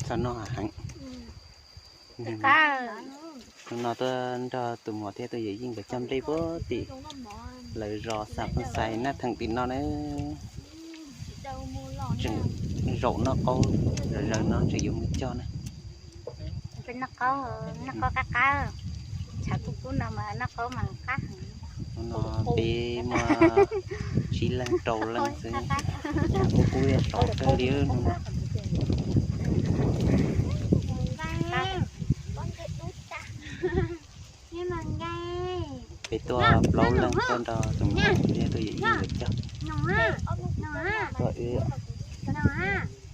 Txog noj heev. Hnub no tuaj nrog tus muam thiab tus yawm yij nkawd cog nplej puag tim lawv zos Xam Phooj Xais Naj Theem tim no na. Tseem zaum noj qaub, zaum no tseem yuav mus cog na. Noj qaub, noj qaub qab qab, tshav kub kub no mas noj qaub mas qab heev. Hnub no peb muaj tsib leeg rau leej xwb, tshav kub kub sov kawg li. Peb tuaj plaub leeg tuaj nrog tus muam thiab tus yawm yij nkawd cog. Tuaj wb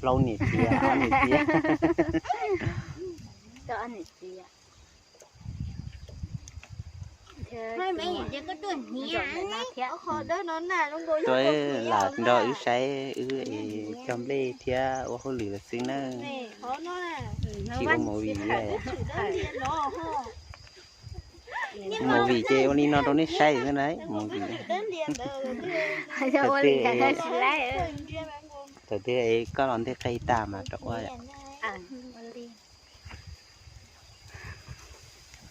plaub niam txiv ob niam txiv. Tuaj lam nrog wb saib wb es cog nplej thiab ua hauj lwm lawm xwb na. Tsis ua movie, ua movie ces ua li no rau nej saib xwb na, ua movie. Thaum twg, thaum twg es koj los ntej qe tas mas rov ua.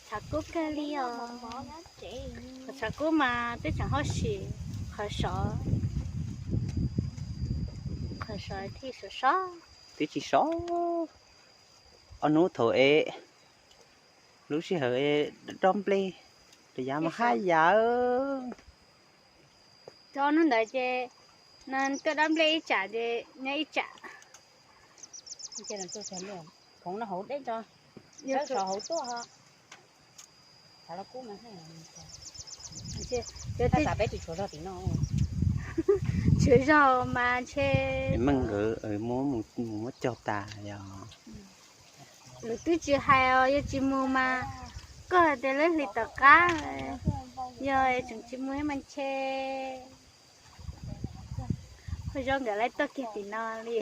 Tshav kub kawg li os. Qhov tshav kub mas twb tseem hauj sim, qhov sov, qhov sov thiaj sov sov. Twb tsis sov. Ob hnub thaum es lub sij hawm es dob nplej, rau yav mas haj yam. Ob hnub ntawd ces no tuaj dob nplej ib tsam ces nyob ib tsam. Khoov no hauv deb tso, sov hauv tuaj. Tshuav zog mas ntshe meej nkawd mus muab cog tas yog. Lawv twb tsis hais os, yog tsis mus mas koj hais tias lawv hlis tom qab, yog tseem tsis mus mas ntshe Phooj Zoo nkawd lawv tuaj kiag tim no li.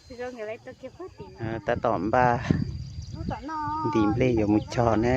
Phooj Zoo nkawd lawv tuaj kiag puag tim no. Tab tom npaj ntim nplej yuav mus cog na.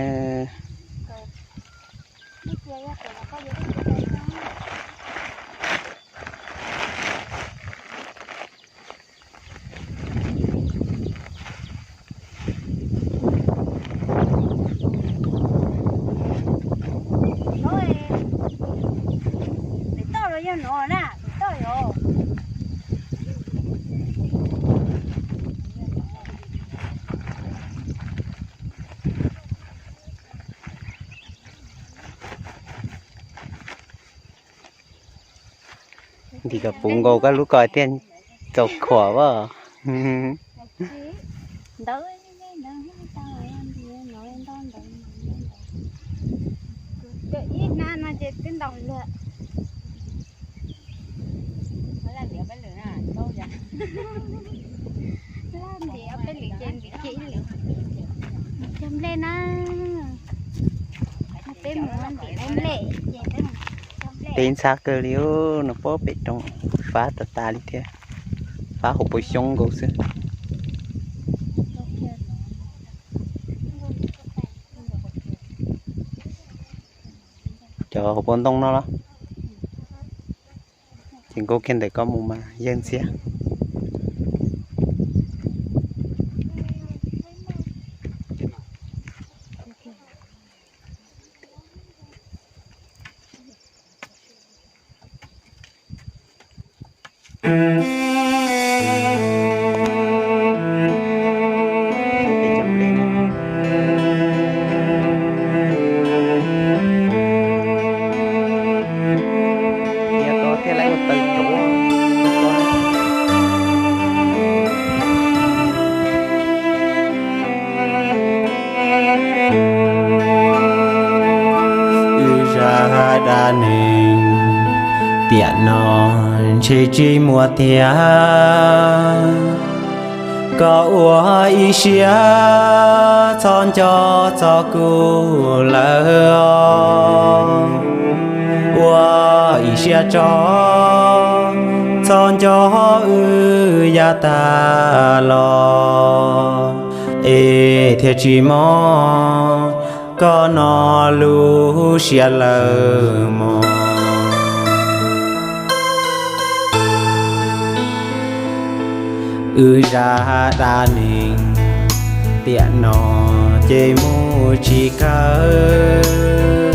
Ntim kom puv nkaus koj lub ko thiaj txaus khuam as. Ib hnab no ces twb ntaus lawm. Laj ntim ob peb lwm ces ntim kiag ib lwm. Cog nplej na. Peb mus ntim nplej ces peb mus cog nplej. Peb ntxhab kawg li, no puag pem roob fab tas tas li thiab. Fab hauv paus xyoob nkaus xwb. Cov hauv paus ntoo no los ces nkaus kiag ntawm koj mus mas yawg ntxiag. Wb zaj dab neeg tiam no ntshe tsis muaj tiag. Koj ua ib siab txhob nco txog kuv lawm os. Ua ib siab tso, txhob nco wb yav tag los, es thiaj tsis mob koj no lub siab lawm mog. Wb zaj dab neeg tiam no ces mus tsis kawg,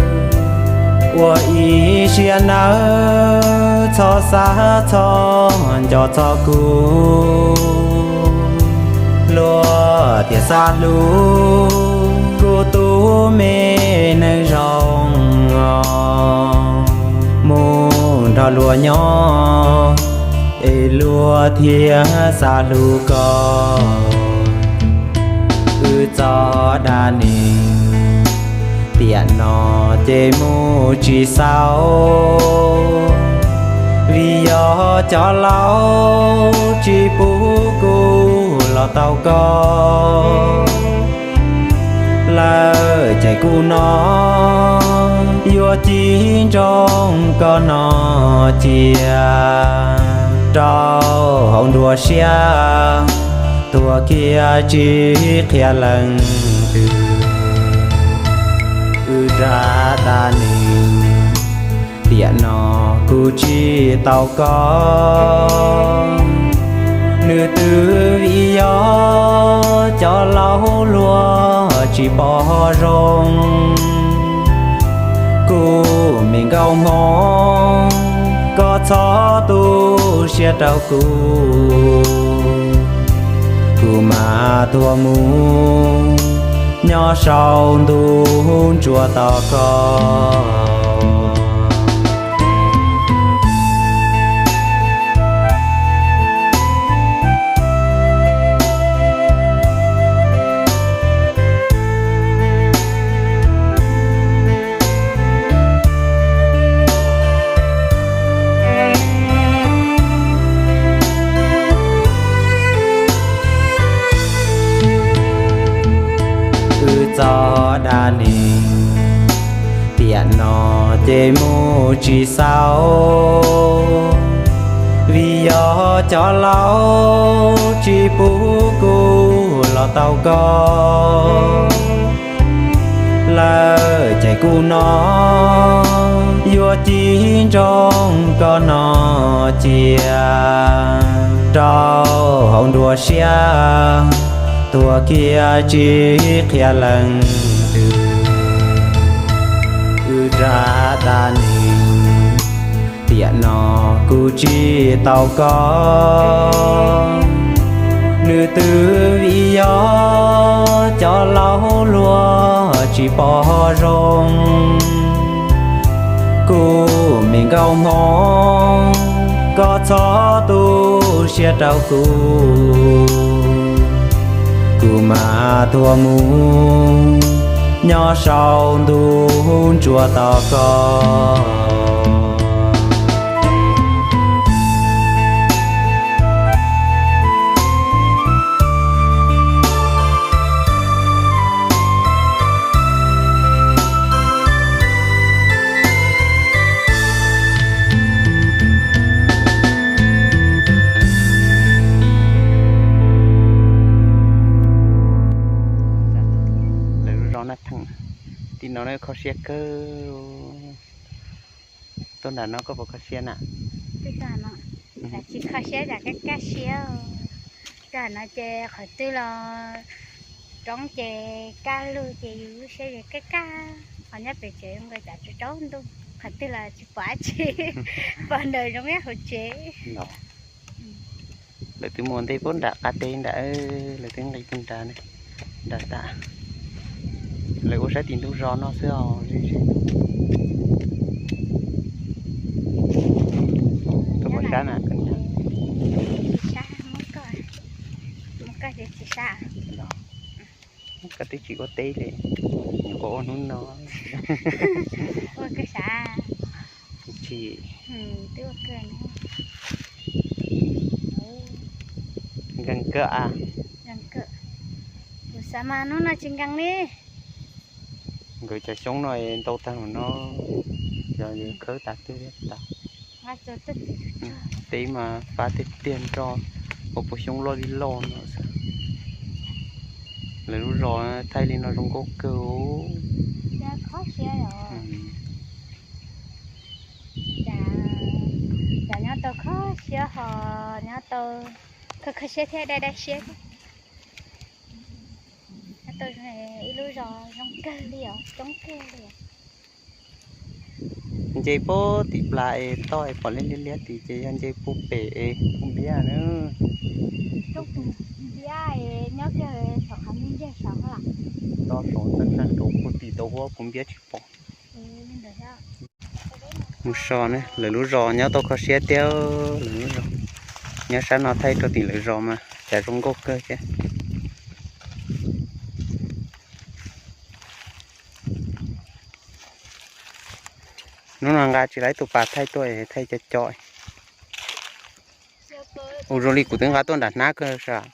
ua ib siab nawb txhob xav txhob nco txhob kuv, luag tias xav hlub kuv tus me neeg zoo os, mus nrog luag nyob es luag thiaj xav hlub koj. Wb txoj dab neeg tiam no ces mus tsis xaus, vim yog cov laus tsis pub kuv los tau koj. Lawv cem kuv no yuav cim nroog koj no cia, rau hauv nruab siab tuag kiag tsis qhia leej twg. Wb zaj dab neeg tiam no kuv tsis tau koj, nws twb vim yog cov laus luag tsis pom zoo. Kuv me nkauj Hmoob, koj txhob tu siab rau kuv, kuv mam tuag mus nyob saum ntuj ntsuab tos koj. Wb txoj dab neeg tiam no ces mus tsis xaus, vim yog cov laus tsis pub kuv los tau koj. Lawv cem kuv no yuav cim nroog koj no cia, rau hauv nruab siab tuag kiag tsis qhia leej twg. Wb zaj dab neeg tiam no kuv tsis tau koj, nws twb vim yog cov laus luag tsis pom zoo. Kuv me nkauj Hmoob, koj txhob tu siab rau kuv, kuv mam tuag mus nyob saum ntuj ntsuab tos koj. Lawv lub zos Naj Theem, tim no kho siab kawg. Tuaj nram no koj puas kho siab na? Tsis kho siab, zam kaj kaj siab. Tuaj no ces qhov twg los roob ces kaj lug ces yus lub siab ces kaj kaj. Ho nyob pem tsev zoo nkaus cas tsaus ntuj, qhov twg los tsis pom dab tsi, pom ntawm zoov ib hauv tsev. Lawv twb mus ua ntej puag nram qab teb nram, lawv twb nqis puag nrad, nram tas. Lawv ua saib tim ntug zos no xwb os. Koj puas sab na? Koj twb tsis ua teb li, nyuam qhuav ua hnub no. Ua kawg sav. Tsis. Nkees kawg a. Kuv xav mas hnub no tsis nkees li. Nkawd cov xyoob no ntau tag no, yog khawb tas twg tas. Teb mas fab tiag tiag nroj, ua puas xyoob loj li loj no xwb. Lawv lub zos thaij li no zoo nkauj kawg. Cas nyob tau kho siab ho nyob tau Kho kho siab thiab dai dai siab. Ib lub zos zoo kawg li os, coob kawg li. Nce puag tim plas es toj es pom liab liab liab tid ces yog nce puag pem es puag npiab na. Npiab nyob kiag saum qhov ntiag saud. Toj saud txeeb sab saud puag tim tau huab puag npiab tsis pom. Mus so ne, lawv lub zos nyob tau kho siab tiag, lawv lub zos nyob sab no thaij rau tim lawv zos mas cas zoo nkauj kawg thiab. Hnub no nqa tsis tau ib tug pas thaij tuaj, thaij co co. Ua zoo li kuv twb nqa tuaj nram hnab kawg sas.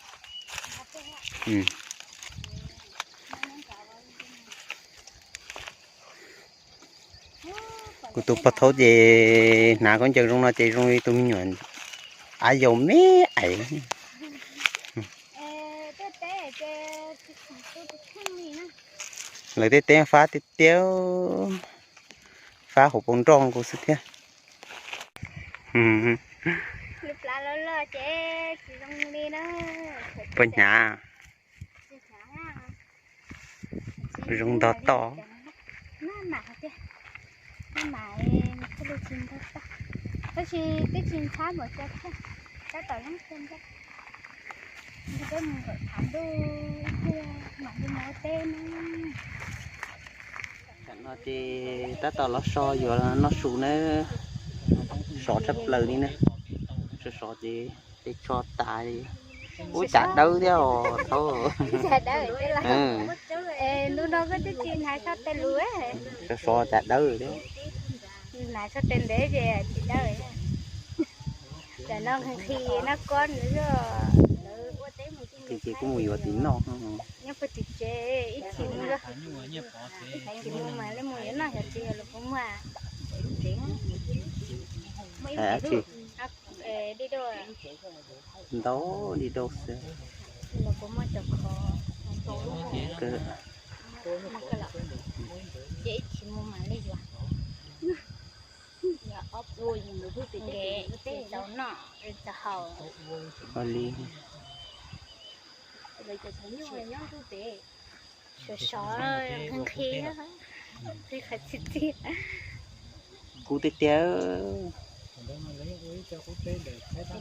Kuv tus pog thaub ces hnav khaub ncaws zoo no ces zoo li tus me nyuam av yaus me aiv. Lawv tej teb fab tiag tiag, fab hauv paus nroj nkaus xwb thiab. Puas hnyav? Zoo ntog to. Tab sis twb tsis ntxhab npaum cas thiab, tab tom leeb xwb thiab. Peb mus nkawm thav ntuj ib pliag mam li mus ua teb na. Tam no ces tab tom los so yuav noj su na, sov tshaj plaws li na. Sov sov ces tej tsho tas li. Ub, cas dawb thiab os thaub. Lub no koj twb tsis hnav tso tes lus. Sov sov cas dawb thiab. Hnav tso tes ntev ces tsis dawb. Tam no nqhis nqhis nab kob nws zoj. Ces kuj mus yuav tim noj. Nyob puag tim tsev ib chim mus, ib chim mus mam li mus yuav noj xyov tsis yog los puas muag. Ntau li dau xwb. Ces ib chim mus mam li yuav. Nqe tsis tau noj tsis tau haus. Ua li. Sov sov nqhis nqhis, nqhis qhov txhia txhia. Kub tiag tiag.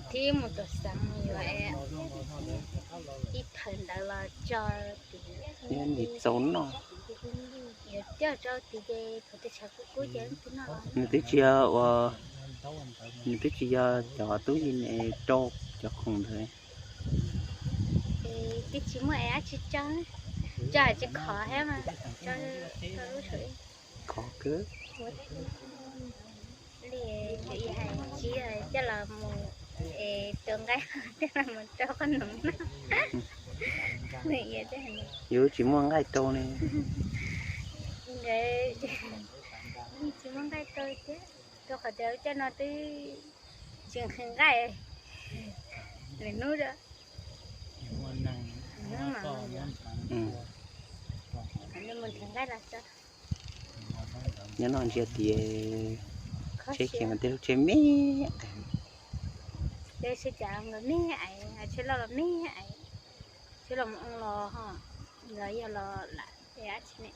Twb mus tuam xeev yuav ib thawm ntawd los tso tim, nqhis txaus noj. Yuav coj rau tim ces thaum twg tshav kub kub ces nws twb tsis yog ua, nws twb tsis yog cov tub yim ne rau cov khoom ntawd. Twb tsis muaj es dab tsi tso, tso tsis khov thiab mas, tso lub su. Khov kawg. Li tsis hais tsis coj los mus, es tua nqaij coj los mus rau qhov noov no. Yus tsis muaj nqaij rau ne. Tsis muaj nqaij rau thiab, rau qhov tias coj no twb tsis nqhis nqaij. Lwm hnub, hnub mam mus nrhiav nqaij los tso. Nyob no ntsia tias tsheb khiav mas tej lub tsheb me, tsheb cas los me aiv, tsheb loj los me aiv, tsheb los mus oo los ho, los yog los lam dab tsi ne,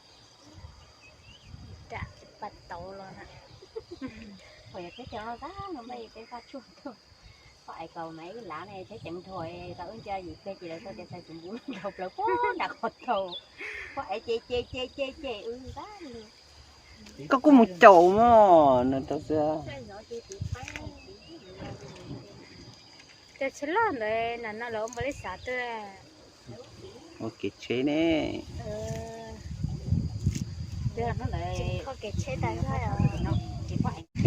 ram pas tauv los na. Peb cov no tab no mas peb faj tshuaj tuaj, poj aiv kaus mas ib lav ne tsheb ceev dhuav tau wb ntsia yim pliag ces lawv txog ces txhais tus npuv nrog plaws puag nram qhov tau, poj aiv ces ces ces ces ces wb ntag. Koj kuj mus caum mog no rau xwb. Cov tsheb loj ntawd nram no lawv ua npaum li xav tuaj. Ua kev tsheb ne.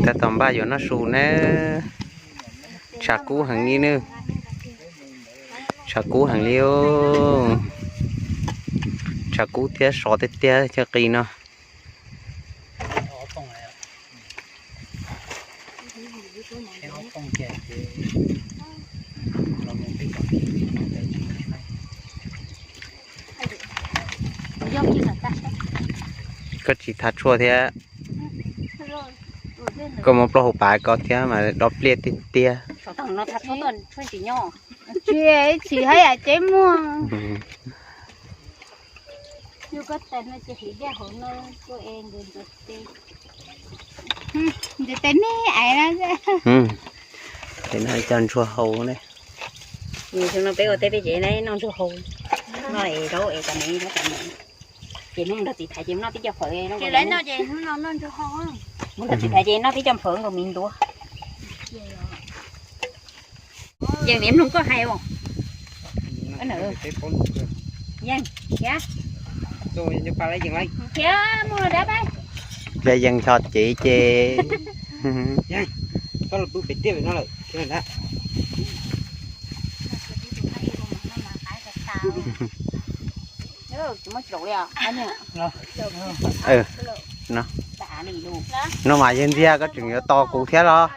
Tab tom npaj yuav noj su ne. Tshav kub heev li nawb. Tshav kub heev li. Tshav kub thiab sov tiag tiag cov qis no. Koj tsis thav tshuaj thiab. Koj muab plaub hau pav ko thiab mas dob pliaj tiag tiag. Tsis, tsis haj yam tsev muag. Yus koj tes no ces hliv dej hauv no, kuj es nkaus nkaus tes. Nkaus tes me ais no. Ces no cog ntsuag hau ne. Xyoo no peb ua teb peb tsev noj ntsuag hau. Noj es zaub es cov me zaub cov me. Ces hnub nrog txiv thaiv ces noj tib co phawv. Mus nrog txiv thaiv ces noj tib co phawv nkaus me ntuav. Yeej niam mloog koj hais os. Yeej, khiav. Khiav mus dab pab. Ces yeej xyov cev ces. Koj los pw pem tiaj pem no lawm. No mas yawg ntxiag koj tseem yuav tos kuv thiab los?